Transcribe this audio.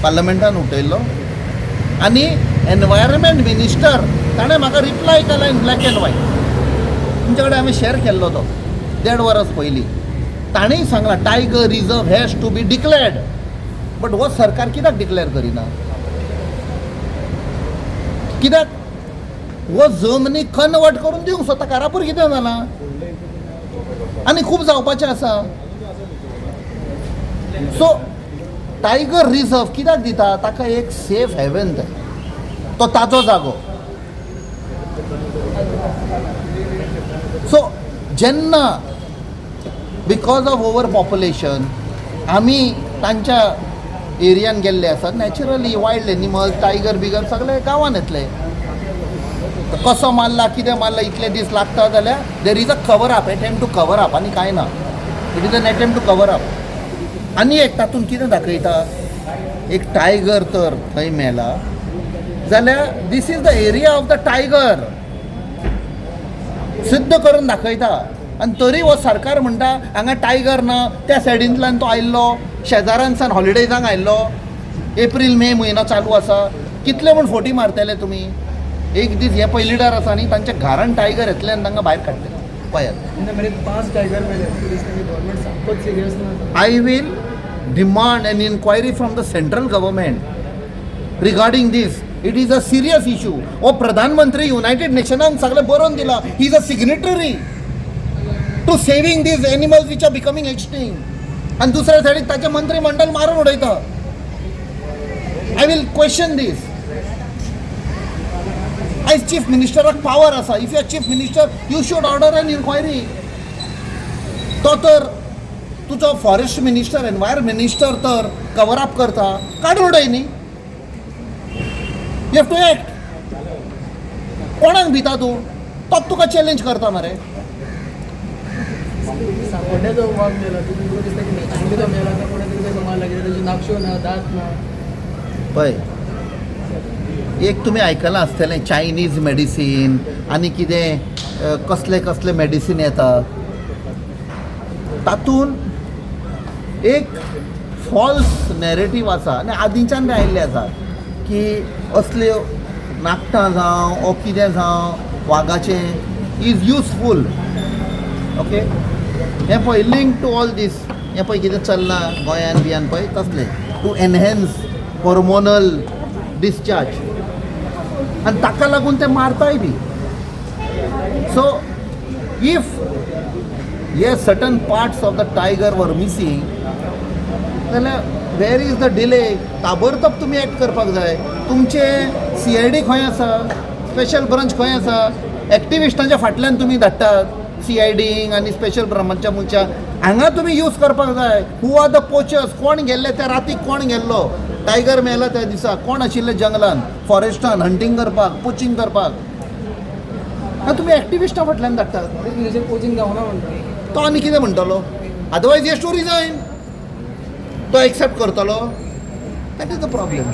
पार्लमेंटान उठयल्लो आनी environment minister ताणें म्हाका रिप्लाय केला इन ब्लॅक अँड व्हायट. तुमच्या कडेन हांवें शेअर केल्लो तो देड वरस पयलीं. ताणेंय सांगलां, tiger reserve has to be declared. But हो सरकार कित्याक डिक्लेअर करिना? कित्याक हो जमनी कन्वर्ट करून दिवंक सोदता? कारापूर कितें जालां आनी खूब जावपाचें आसा. सो टायगर रिजर्व कित्याक दिता? ताका एक सेफ हेवन जाय, तो ताजो जागो. सो जेन्ना because of over population आमी तांच्या एरियान गेल्ले आसात, नॅचरली वायल्ड एनिमल्स, टायगर बिगर सगळे गांवान येतले. कसो मारला, कितें मारला, इतले दीस लागता जाल्यार there is a cover up, attempt to cover up. आनी कांय ना, it is an attempt to cover up. आनी एक तातूंत कितें दाखयता, एक टायगर तर थंय मेला जाल्यार this is the area of the tiger सिद्ध करून दाखयता. आनी तरी हो सरकार म्हणटा हांगा टायगर ना. त्या सायडींतल्यान तो आयिल्लो, शेजारांसान हॉलिडेजांक आयिल्लो. एप्रील मे म्हयनो चालू आसा, कितले म्हूण फोटी मारतले तुमी? एक दीस हे पळय लिडर आसा न्ही, तांच्या घरान टायगर येतले आनी तांकां भायर काडटले, पळयात. तेन्ना मेरेन पांच टायगर मेले, पुलीस गव्हर्मेंट सामकोच सिरियस ना. I will demand an inquiry from the central government regarding this. It is a serious issue. हो प्रधानमंत्री युनायटेड नेशनान सगळें बरोवन दिलां. He is a signatory to saving these animals which are becoming extinct. आनी दुसऱ्या सायडीक ताचें मंत्रीमंडळ मारून उडयता. I will question this. आयज चीफ मिनिस्टराक पावर आसा. If you are chief minister, you should order an inquiry. तो तर तुजो फॉरेस्ट मिनिस्टर, एनवायरमेंट मिनिस्टर तर कवर अप करता, काडून उडय न्ही. You have to act. कोणाक भिता तूं? तोच तुका चॅलेंज करता मरे. साकोड्ड्याचो वाग मेला, तितून तुका दिसता की नॅचरली तो मेला काय कोणा तरी ताका मार लागिल्लो? ताची नाकश्यो ना, दांत ना. पळय, एक तुमी आयकलां आसतलें, चायनीज मेडिसीन आनी कितें कसले कसले मेडिसीन येता. तातूंत एक फॉल्स नॅरेटीव आसा आनी आदींच्यान तें आयिल्लें आसा की असल्यो नाखटां जावं ओ कितें जावं वागाचें is useful, okay. हें पळय, लिंक टू ऑल दीस, हें पळय कितें चल्लां गोंयान बियान पळय, तसलें टू एनहेन्स हॉर्मोनल डिस्चार्ज आनी ताका लागून ते मारताय बी. सो if हे certain parts of the tiger were missing जाल्यार where is the delay? ताबडतोब तुमी एक्ट करपाक जाय. तुमचे सीआयडी खंय आसा? स्पेशल ब्रांच खंय आसा? एक्टिविस्टांच्या फाटल्यान तुमी धाडटात सीआयडींक आनी स्पेशल ब्रांच्या मनशां. हांगा तुमी यूज करपाक जाय. Who are the poachers? कोण गेल्ले त्या रातीक? कोण गेल्लो? टायगर मेला त्या दिसा कोण आशिल्ले जंगलान, फॉरेस्टान हंटींग करपाक, पोचिंग करपाक? आनी तुमी एक्टिविस्टां फाटल्यान धाडटात. पोचिंग जावना म्हणटा. तो आनी कितें म्हणटलो? Otherwise he has to resign. तो एक्सेप्ट करतलो? That is the problem.